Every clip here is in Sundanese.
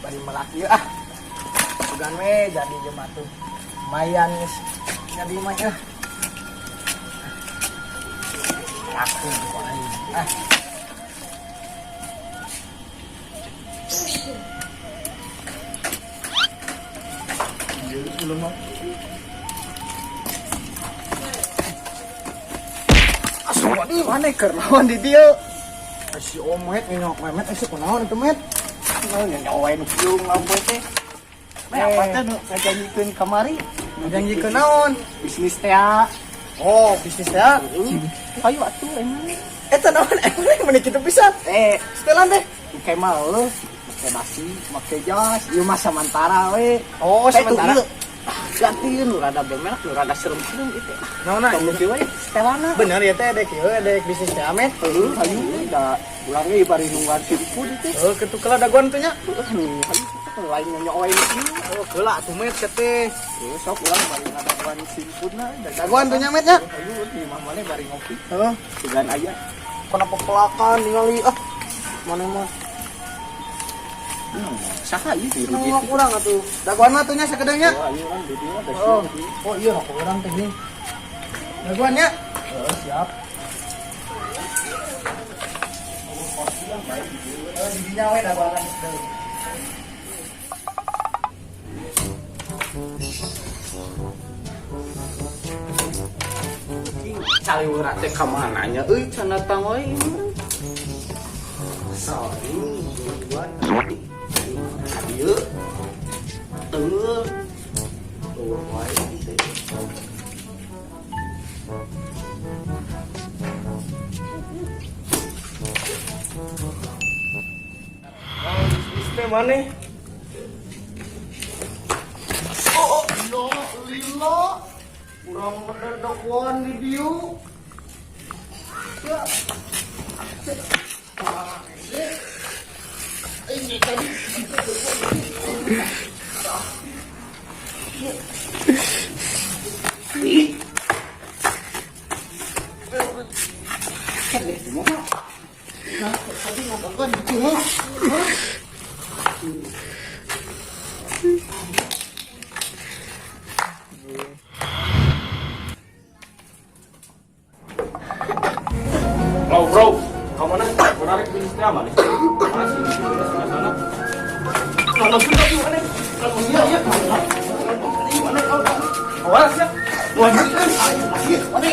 Bari melak ieu ah. Sugan we jadi jelema tuh. Lumayan geus jadi mah ya. Laku ku aing. Ah. Ieu belum mah. Asuh di mana keur lawan di dieu? Si Omet nyok memet asuh kunaon itu met? Naon nyawa nu kieu ngapoe teh? Meh apa teh nu ngajanjikeun kamari? Ngajanjikeun naon? Bisnis teh. Ah. Oh, bisnis teh. Hayu atuh emang. Eta naon emang meni kitu pisan? Eh, Setelan teh. Kemal leuh, make basi, make jas, ieu mah samantara we. Oh, Teh, sementara. tuh, ieu. Gantiin nu rada bermerek, nu rada serem-serem gitu. Naon Tong nu kieu we setelana. Bener ya teh dek ieu dek bisnis teh amet. Heuh, hayu we da urang ge bari nungguan simpun teh. Oh, kitu kela dagoan teh nya. Heuh, hayu lain nyonyo we nu kieu. Oh, keula atuh met sia teh. Heuh, sok urang bari ngadaguan simpunna. Dagoan tuh nya met nya. Hayu di imah maneh bari ngopi. Heeh. Sugan aya. Kenapa pelakan ningali ah. Mana mah? Saha ieu di Nongok urang atuh. Dagoan mah atuh nya sakedeung nya. Oh, ayo urang di dieu teh. Oh, oh iya rokok urang teh nih. Dagoan nya. Heeh, siap. Oh, di dinya we dagoan sakedeung. Caliwara teh ka mana nya euy can datang wae ieu. Sorry, duluan. Ka dieu. Teu. Tuh wae teh. Bisnis teh maneh? Oh, no, lila. Urang bener dagoan di dieu. Ya. Ini tadi. Nah, tadi ngadaguan di dieu. Bro, bro, kamu mana? Menarik bisnis teh mana? Mana sih? Sana sana. Mana sudah tuh mana? Kalau iya iya. Mana kau? Awas ya. Wah, Iya, mana?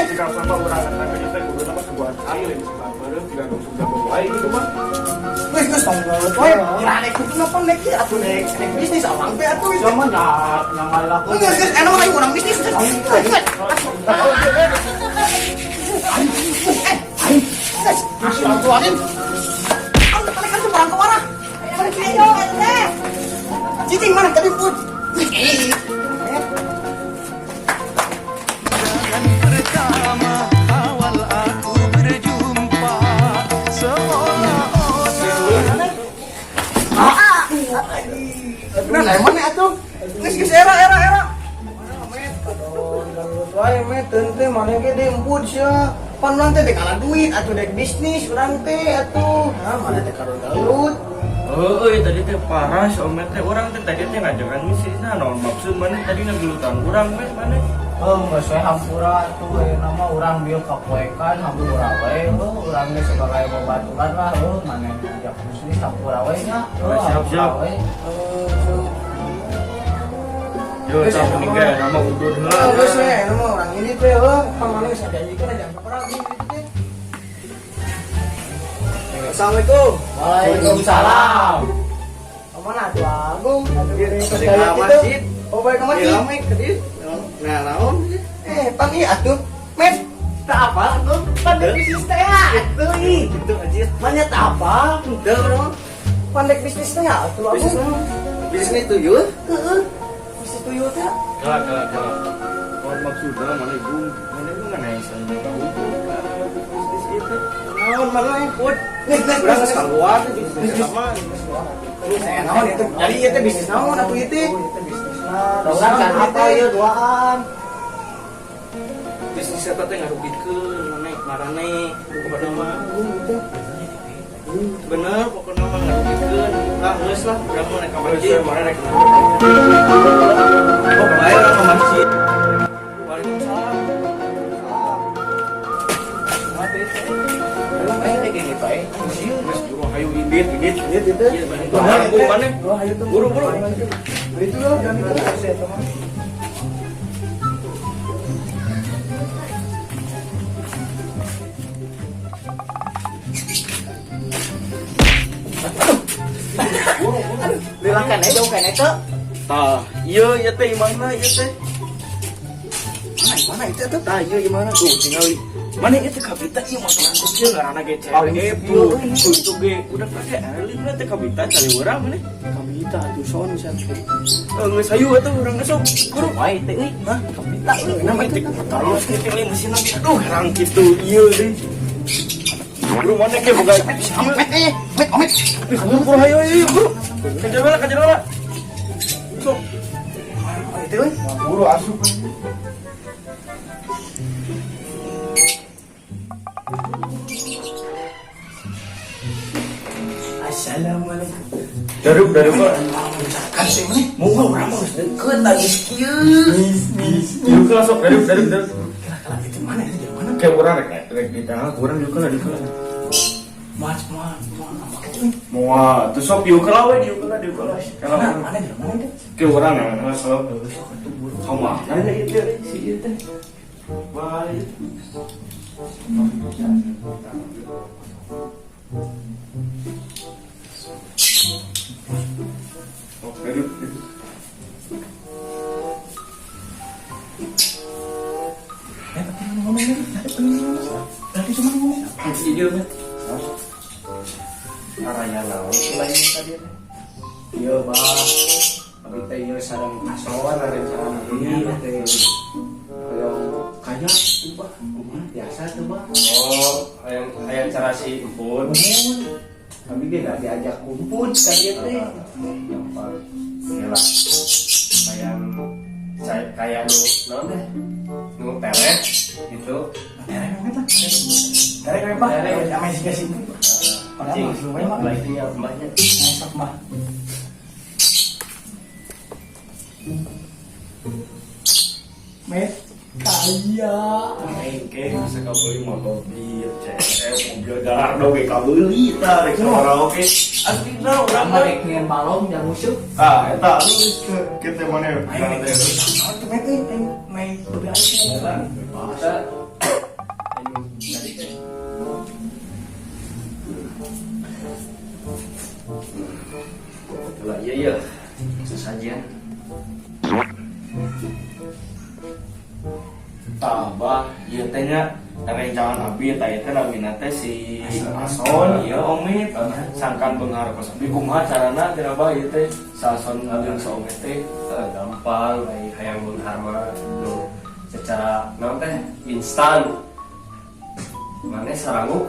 Jika sama urang datang ke kita kudu nama sebuah air yang sebuah bareng tidak ada sudah bawa gitu mah. Wih, geus tong geus we. Kira nek kudu napa nek ieu atuh nek nek bisnis awang teh atuh. Zaman dah ngalaku. Geus geus enak mah urang bisnis. Geus, astagfirullahaladzim. Aduh, balik kan barang ke mana? Ayo, teh. Cicing mana tadi pun. Pertama awal aku berjumpa seolah-olah Nah, emang atuh. Geus geus era era era. Aduh, gelut wae met teu maneh ge demput sia. Pan urang teh dek ala duit atuh dek bisnis urang teh atuh. Nah, mana teh karo gelut. Oh, euy tadi teh parah si Omet teh urang teh tadi teh ngajakan bisnisna naon maksud maneh tadi ngagelutan urang met maneh. Oh, nggak saya hampura tuh, nama orang bieu kapoekan hampura we, oh, urang ge sebagai babaturan lah, oh, mana ngajak bisnis hampura we nya, Oh, siap, siap. we. Yo, tah mending ge nama udur heula. Oh, geus we, eta mah urang ini teh heuh, pan maneh geus ngajanjikeun aja perang gitu teh. Assalamualaikum. Waalaikumsalam. Kemana tuh Agung? Balik ke masjid. Oh, balik ke masjid. Iya, ke dieu. Nah, naon? Eh, pan ieu atuh. Met. Tak apa tuh, pandek bisnis teh ya atuh ih. Gitu anjir. Mana tak apa? Henteu urang mah. Pandek bisnis teh ya atuh Bisnis Agung. naon? Bisnis tuyul? Heeh. Bisnis tuyul teh. Kalah kalah kalah. Naon maksudna mana Gung? Mana itu mana yang saling tahu bisnis ieu teh. Naon mana put? Nih, nih, Urang geus keluar teh bisnis eta mah. Saya naon itu? Jadi ieu teh bisnis naon atuh ieu teh? Urang can apa ieu duaan. Bisnis eta teh ngarugikeun maneh marane pokona mah. Bener pokona mah ngarugikeun. Lah geus lah urang mah naik ka masjid. Mana naik ka Oh, bae urang ka masjid. Waalaikumsalam. Mati teh. Ayo gini bae. Geus buru hayu indit indit. Ieu teh. Iya, mana? Buru mana? Buru buru. Itu loh, dan itu. Lilangkan aja jauh kan itu. Tah, ieu ieu teh imahna ieu teh. Mana mana itu tuh? Tah, ieu gimana tuh tingali. Mana ieu teh kabita ieu motor kecil ngaranna ge CRF tuh. Tuh ge udah kage alim teh kabita cari urang maneh. Kabita tuh son sia teh. Geus hayu atuh urang geus sok. Buru. Wae teh euy. Hah? Kabita euy. Nama teh terus kitu mesin lagi. Aduh, herang kitu ieu deui. Buru mana ke boga Met eh, met omet. Buru buru hayu hayu buru. Kejar heula kejar heula. Sok. Itu euy. Buru asup. Assalamualaikum. Daruk daruk kok. Kan sih mana? Moga urang mah geus deukeut lagi kieu. Diuk lah sok daruk daruk daruk. Kira-kira itu mana itu di mana? Kayak urang rek rek di tengah urang diuk lah diuk lah. Mas, mas, mas, apa itu? Moal, tuh sok diuk lah we diuk lah diuk lah. Kalau Mana mana di mana itu? kayak urang ya sok. Kamu mana ieu teh si ieu teh. Baik. Oh, daruk. Eh, tapi ngomong ini, tadi ngomong. Tadi cuma ngomong. Si ieu teh. Araya naon selain tadi teh. Ieu bah. Abi teh ieu sareng ason rencana ieu teh. Hoyong kaya tuh bah. Kumaha biasa tuh bah. Oh, hayang hayang cara si empun. Muhun. Abi ge da diajak kumpul ka dieu teh. Gampang. Gila. Kayak kayak nu naon teh? Nu tereh gitu. Tereng apa? Tereng apa? Tereng. Sama si kasih. Padahal Cing, mah lumayan mah. baiknya emaknya. Masak mah. Met kaya. Aing ke bisa kabeli mobil, CRF, mobil dar ge kabeli tah rek sabaraha oge. Aslina urang Urang mah mah. rek nyeun balong jang useup. Ah, eta kieu mana Aing teh. tuh met euy, aing main bebean sih. Kita anu tadi teh. Lah iya iya. Sesajian. Tah bah, ieu teh nya rerencangan abi eta ieu teh namina teh si Ason ieu Omit sangkan beunghar kos abi kumaha carana teh bah ieu teh sa Ason jeung sa Omit teh. Gampang ai hayang beunghar mah nu secara naon teh instan. Maneh saranggup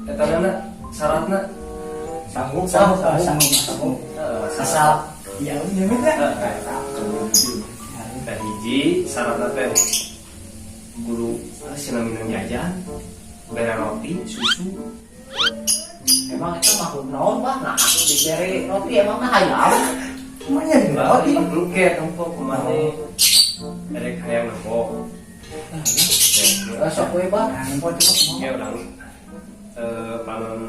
eta nana syaratna Sanggup Sanggup, sanggup. sanggup, sanggup. Heeh, Asal ya udah met ya. Teh hiji syaratna teh kudu sina minum jajan bere roti susu. Emang itu makhluk naon bah? Nah, aku diberi roti emang mah hayam. Kumanya di roti. Engke tempo kumaha erek hayang nempo. Eh, sok we bah. Nah, nempo itu mah. Ya urang panon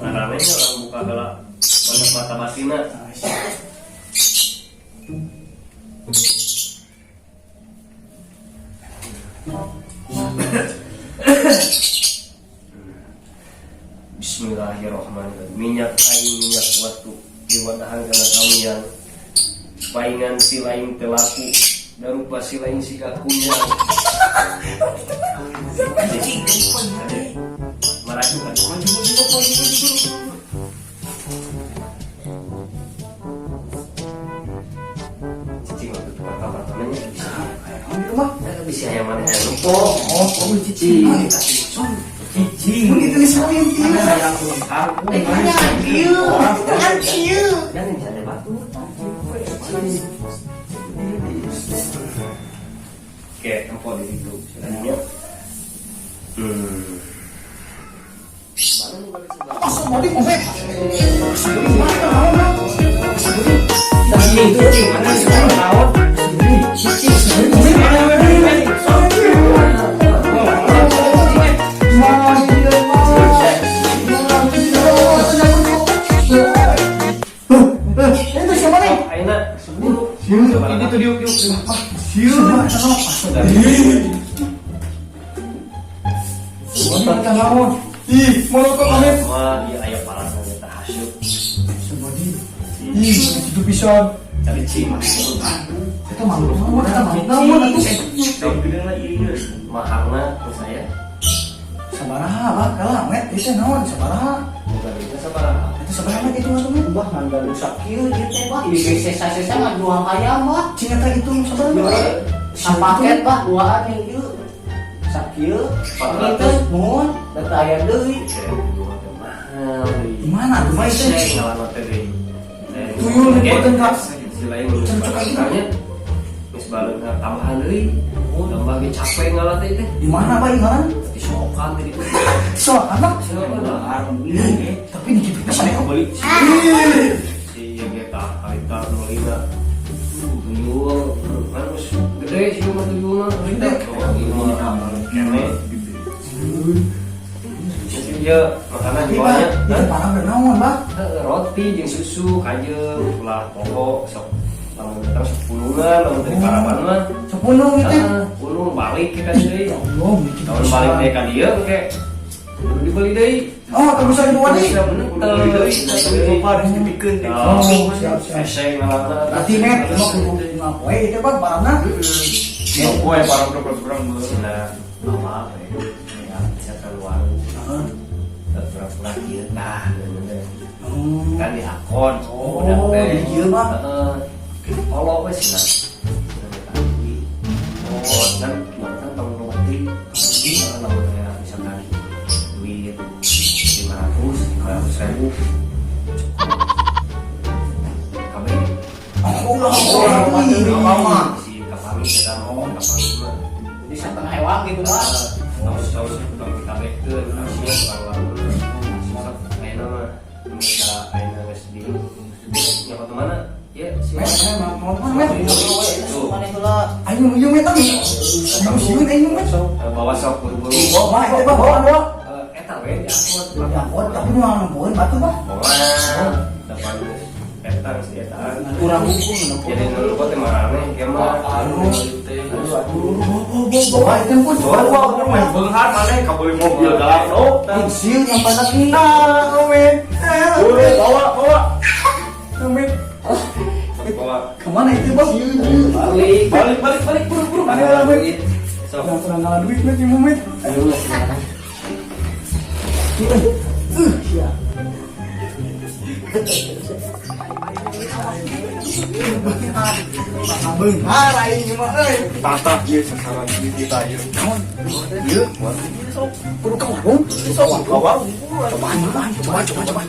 ngaranna nya urang buka heula pondok mata batina. Bismillahirrahmanirrahim. Minyak aing minyak waktu diwadahan kana kami yang paingan si lain telaku darupa si lain si kakunya. Cicing. Maraju kan. Maju maju maju maju maju. Cicing waktu tukang kabar temennya bisa. Kamu di rumah? Bisa yang mana yang lupa. Oh, oh cicing. Oh, eta sih. Son. Cicing. Mun itu disalin ti. Hayang beunghar. Eh, nya kieu. Kan kieu. Dan bisa ada batu. Oke, tempo di situ. Selanjutnya. Masuk body mobil. Cicing itu gimana sih tahun? Itu siapa nih? Aina, Ini tuh diuk diuk. Ih, mau kok kami. Wah, dia ayah palasan eta hasyuk. Ih, itu pisan. Cari cing. Itu malu, kita malu, naon atuh. Gede lah iya. Maharna ke saya. Sabaraha, Bah, kalah met, itu naon sabaraha. Bukan itu sabaraha. Itu sabaraha met itu atuh met. Bah ngan gaduh sakieu ieu teh bah. Ieu ge sesa-sesa ngajual hayam bah. Cing eta itu sabaraha met. Sapaket bah duaan yang ieu. Sakieu. 400. Mun, da teu aya deui. Mahal. Di mana tuh, Bah, itu? Ngalan teh deui. Tuyul dipoten ka. Sisi lain barangnya geus baleuna tambahan deui. Tambah ge capek ngalah teh teh. Di mana, Bah, di mana? Di sokan teh ditu. So, anak. Sokan. Tapi di kitu pisan ya. Beli. Si yang eta harita meulina. Tuyul kan geus gede sih mah tuyul mah. Gede. Oh, ieu mah kene. Jadi dia makanan Tapi, Bah, jualnya. itu parah naon, Bah? Roti jeung susu kajeun ulah pokok sok lamun datang sok pulungan lamun teu paraban mah Sepuluh gitu. ah pulung balik kita deui Ya Allah, mikir lamun balik deui ka dieu engke kudu dibeli deui. Oh, terus bisa dibawa deui. Kudu deui, tapi bapak harus dipikeun teh. Oh, siap, siap. Hese ngalana. Berarti met, itu mah kudu lima poe itu Bang, barangna. Lima poe barang udah kurang Sina bawa we ya bisa keluar. Heeh. Pura-pura kieu tah bener. Oh. Kan di akon. Oh, Udah teh. jadi kieu mah. Heeh. Kolok we sina. Oh, dan kan tong loba deui. Lamun aya misalkan duit 500, 500 ribu. Kabeh Oh, ulah ulah mah. si kapami kita mau kapami mah. Jadi setengah ewang gitu bah. Saus-saus tukang dikabekeun, sausnya tukang warung. Sok ayeuna mah mereka ayeuna geus di nyokot mana? Ya, si Met, met, mau mana met? Tuh. Mana heula? Ayo ayo met ayo. Ayo sieun ayo met. Bawa sok buru-buru. Bawa itu Bang, bawa bawa. Eta we di angkot. Ya, oh, tapi mau nempoeun batu Bang. Bawa depan geus eta geus dietaan. Kurang hukum Jadi nu lupa teh maraneh ge mah. Anu teh. Aduh, aduh, bawa itu pun. Bawa urang mah beunghar maneh kabeli mobil galak Ih, sieun yang pada nah, met. Bawa bawa. Met. Bawa Kemana itu Bang? balik. Balik balik balik buru buru. Ayo, met. Sok. Kurang kurang ngalah duit met, ieu met. Ayo geus. Ya. Beunghar aing mah euy. Tata ieu sasaran ieu kita ieu. Naon? Ieu kudu ka warung. Sok ka warung. Cobaan, cobaan, coba, coba, coba.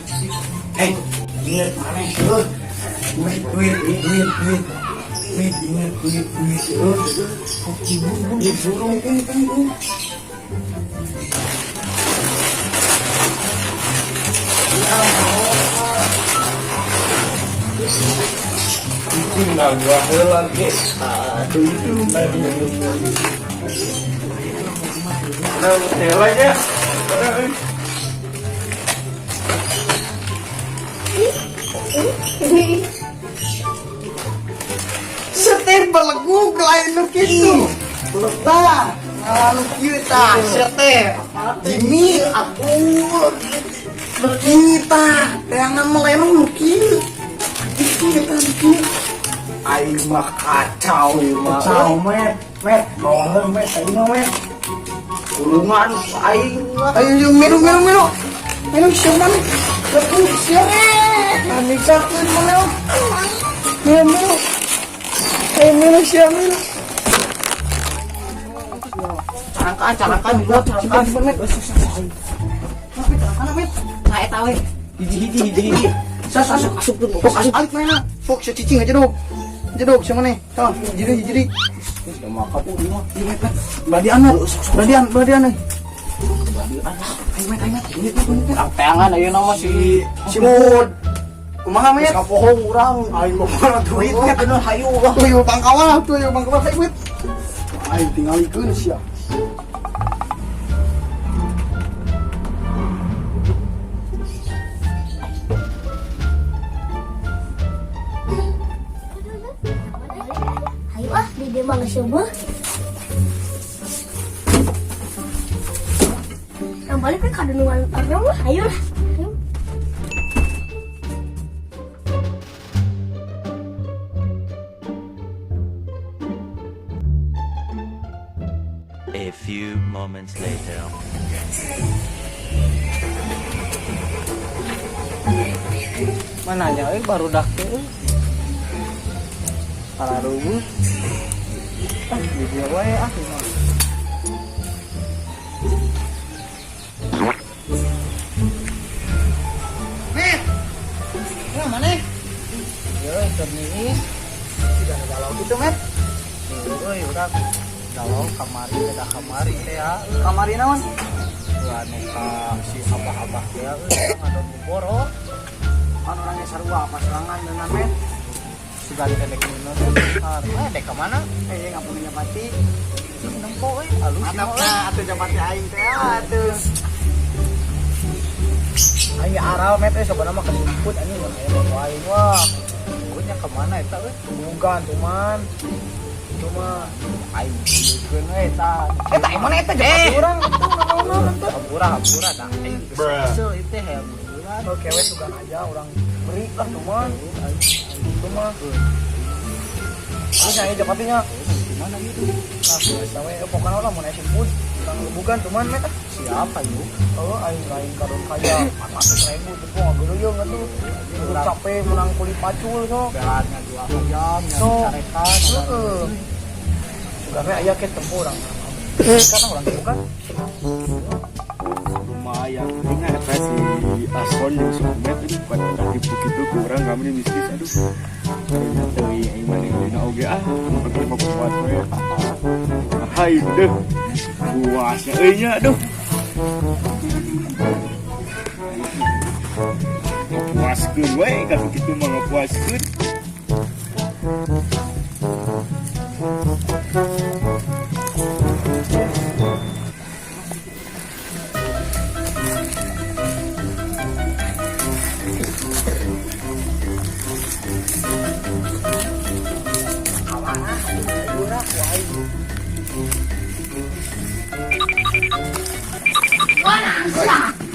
Hei, ingat mana? Duit, duit, duit, duit. Duit, ingat, duit, duit. Koki burung, burung, burung. Cicing nah gua heula ge. Aduh, itu. Nah, heula nya. Padahal euy. Setir belegug lain nu kitu. Tah, nu kieu tah, setir. Jimmy aku kita teangan melenung nu kieu. Itu kita nu kieu. Aing mah kacau ieu mah. Kacau met, met, bawa met, tadi mah met. Kurungan aing lah. Ayo ayo minum minum minum. Minum siapa mana? Lepuh siapa? Aniksakeun mana? Minum minum. Ayo minum siapa minum. Carangkaan, carangkaan, buat carangkaan. Met. Carangkaan met. Nah, eta we. Hiji hiji hiji hiji. Sas asup asup tuh, pok asup. Alik mana? Fok si cicing aja dong. Aja dong siapa nih? Tah, jadi jadi. Geus mah kapur ieu mah. Iya met met. Badian met. Badian badian nih. Badian lah. Ayo met ayo met. Unit met unit met. Urang teangan ayeuna mah si Si Mud. Kumaha met? Geus kapohong urang. Aing boga duit met. Bener hayu lah. Tuh yuk bangkawal, tuh yuk bangkawal ayo met. Aing tingalikeun sia. Ayo ah, di dia mah geus eueuh. Yang balik we ka dunungan orang mah, ayo lah. Ayo. A few moments later. Mana nya euy barudak teh euy. Pararuguh. Ah, di dieu wae ah ieu mah. Met. Ya maneh? Yo, keur niis. Tidak ada galau kitu, Met. Euy, urang galau kamari teh da kamari teh ya. Kamari naon? Ulah nu ka si abah-abah teh euy, urang ngadon boro. Kan urang ge sarua pasangan dengan Met. Sugan teh dek minum teh bentar. Eh, dek ka mana? Eh, ngapunnya japati. Nempo euy, alus Mantap euy. lah atuh japati aing teh atuh. Aing aral met euy sebenarnya mah kesimput anjing mun aya nu aing wah. Pokoknya ka mana eta euy? Bukan tuman. Itu mah aing tunjukkeun we eta. Eh, tah mana eta japati urang atuh naon-naon atuh. Hampura hampura dah aing geus kesel ieu teh hayang bulan. Oke, we sugan aja urang beri lah tuman. Itu mah. Terus yang japatinya Gimana gitu? Nah, biasa we pokoknya lah mun aya simput urang lebugan tuman met ah. Siapa yuk? Oh, aing lain kadon kaya 400.000 tuh ngageuleuyeung atuh. Kudu capek menang kuli pacul sok. Belannya dua jam, nyari Sok. carekan. Heeh. Sugan we aya ke tempo urang. Kan urang bukan. Lumayan ingat eta si Ason jeung si Umet aduh bukan tipu kitu ku urang kami mistis aduh. Karunya teuing aing mah dina oge ah penting mah kuat we. Hai deuh. Puasnya euy nya aduh. Ngapuaskeun we ka kitu mah ngapuaskeun.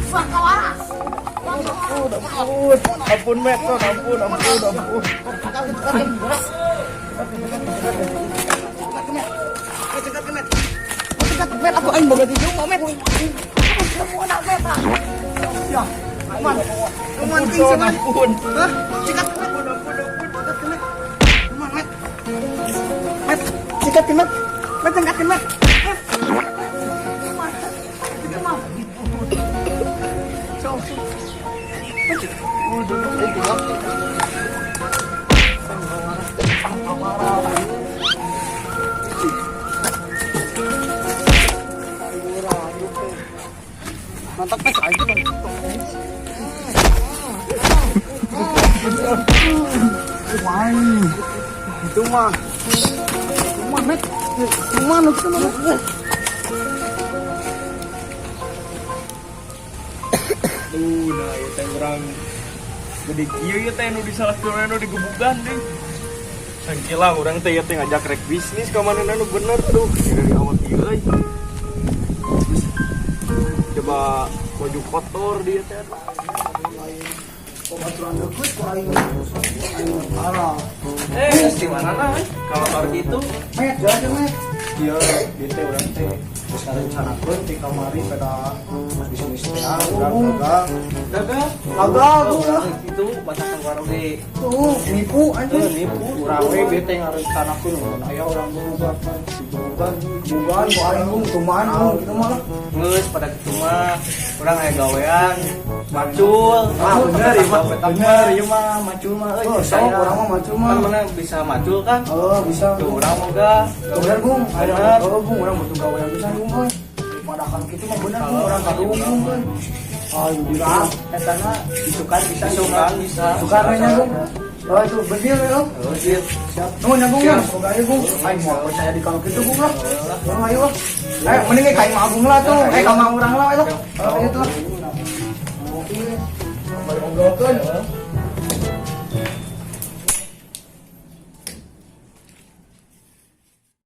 Wah, kawaras. Ampun Met, son, ampun, ampun, ampun. Met aku aing boga tisu mau met. Ya, aman. Aman Ampun, ting son, sama. ampun. Hah? Sikat met. Ampun, ampun, ampun. Met. Aman, met. Met, sikat met. Met angkat met. Aman. Itu mah. Sok. Mantap met aing dong. Wah, itu mah, itu mah met, itu mah, itu mah. Aduh, nah ieu teh urang gede kieu ieu teh nu disalahkeun nu digebugan deui. Sangkila urang teh ieu teh ngajak rek bisnis ka manehna nu bener aduh dari awal ieu euy. Terus, coba baju kotor dia teh aduh. Pematuran deket ku aing. Aing parah. Eh, di mana lah? Kalau kotor gitu. Met, jalan met. Iya, ieu teh urang teh Geus ngarencanakeun ti kamari pada bisnis teh urang gagal. Gagal. Gagal, Bung lah. Itu batasan waroge. Tuh, nipu anjing. Tuh, nipu. Urang we bete ngarencanakeun mun aya urang boga kan. Boga Bukan, ku aing Bung, kumaha Bung gitu mah lah. Geus pada kitu mah urang aya gawean macul. Ah, bener ieu mah. Bener ieu mah macul mah euy. Oh, sok urang mah macul mah. Kan mana bisa macul kan? Oh, bisa. Tuh urang moga. Bener Bung, Bener. ada oh Bung, urang butuh gawean pisan Bung euy. Padakan kitu mah bener Bung, urang kadung Bung euy. Ayo Ah, dirah. eta na isukan bisa, isukan bisa. Suka nya Bung. Oh itu bedil ya. Oh, deal. Siap. Nuhun ya Bung ya. Semoga aja Bung. Aing mau percaya di kalau gitu Bung lah. Bung ayo lah. Eh mending ka imah Agung lah tuh. Eh ka imah urang lah ayo. Oh itu lah. Oke. Balik ngobrolkeun.